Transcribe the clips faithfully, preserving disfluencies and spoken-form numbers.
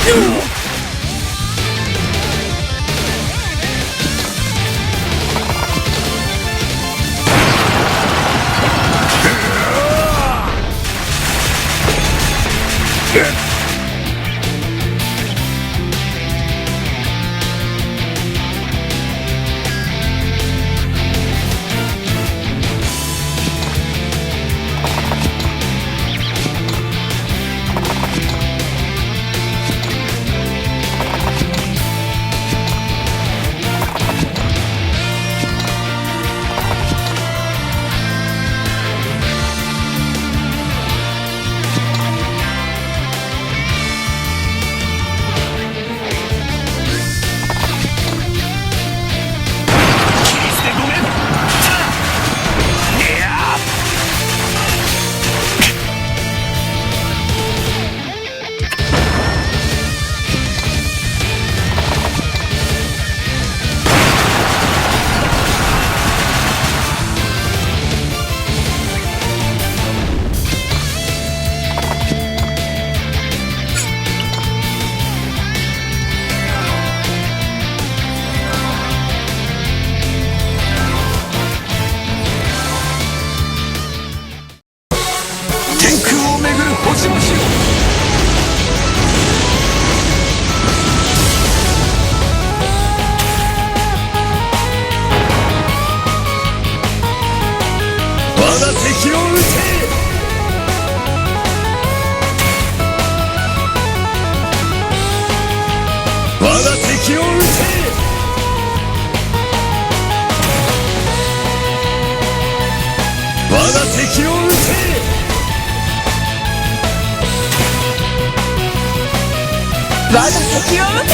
天空を巡る星々を。我が敵を討て。我が敵を討て。我が敵を討て。我が敵を討て。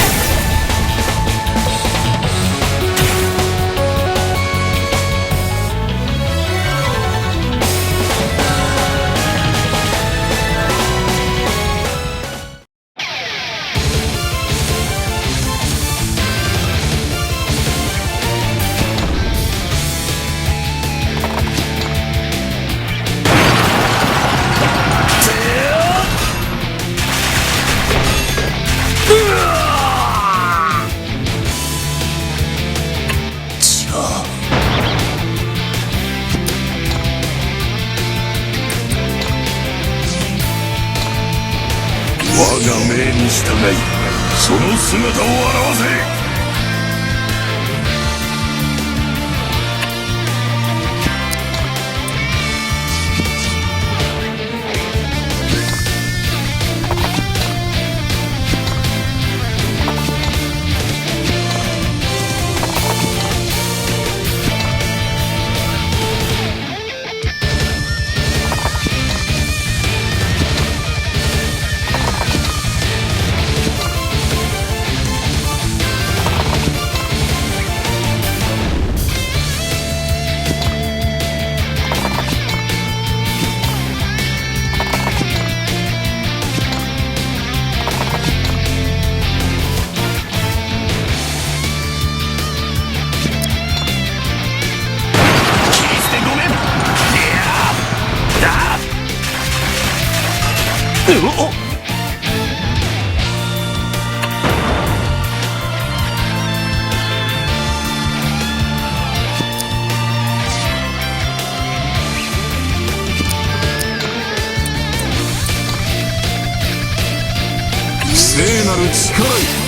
我が命に従い、その姿を現せ。聖なる力よ。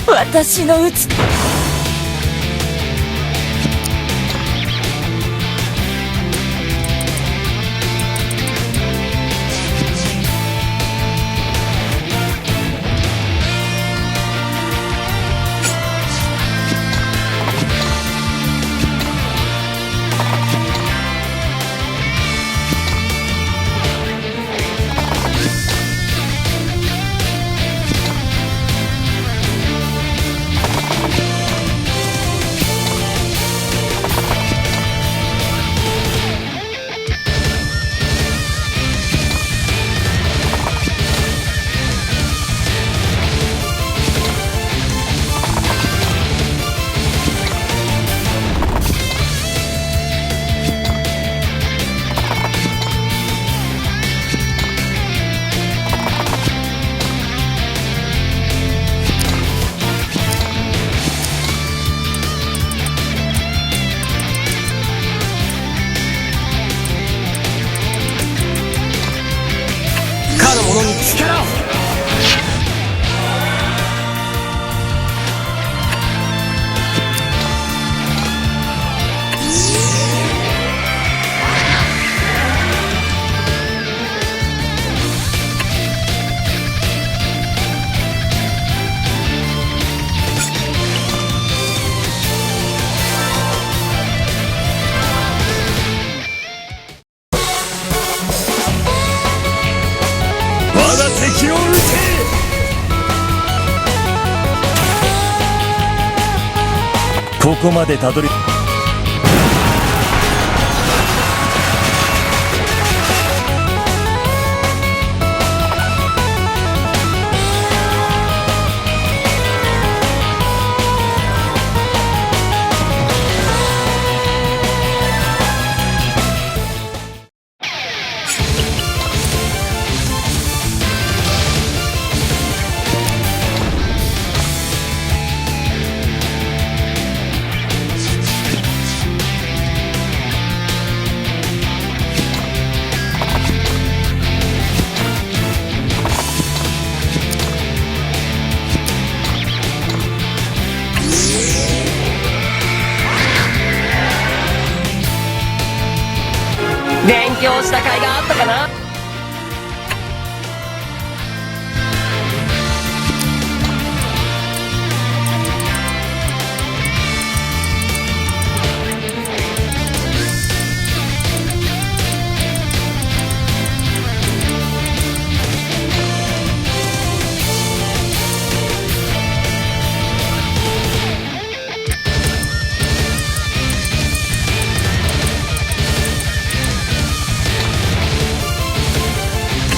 私の美ここまでたどり勉強した甲斐があったかな？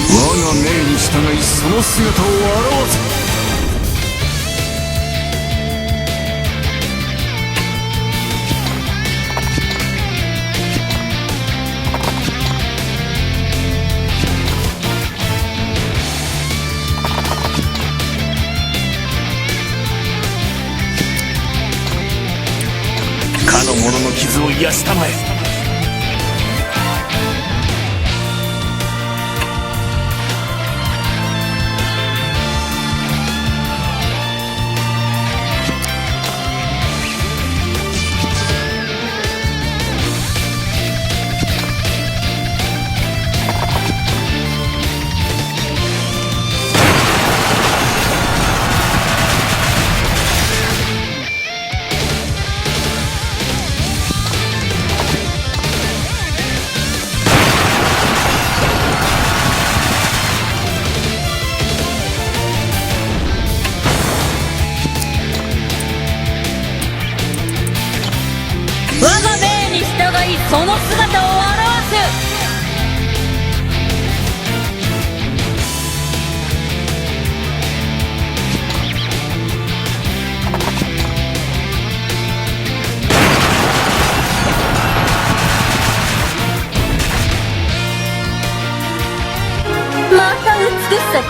我が命に従い、その姿を現せ。 かの者の傷を癒したまえ。 我が命に従い、その姿を現す。 また美しさ。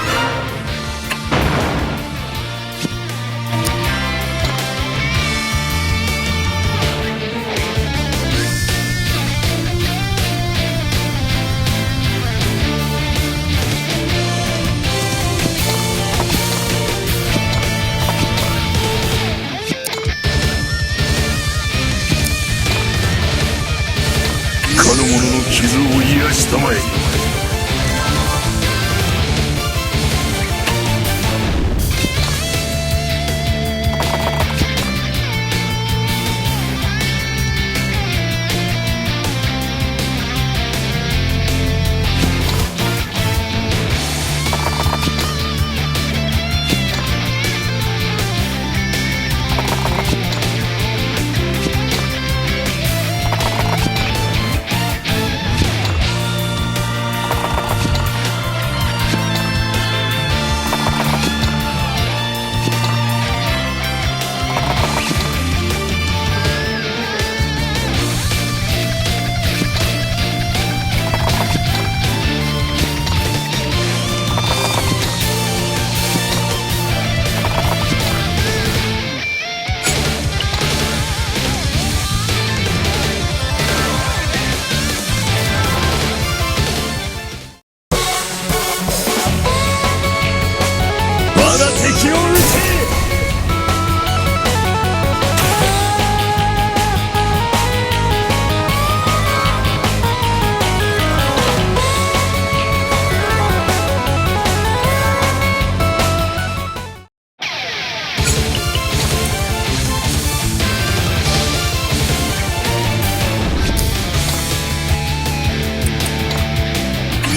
かの者の傷を癒したまえ。 我が敵を討て！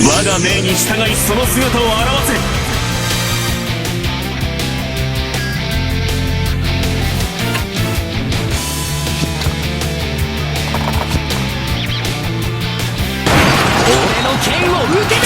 我が命に従い、その姿を現せ。を受け。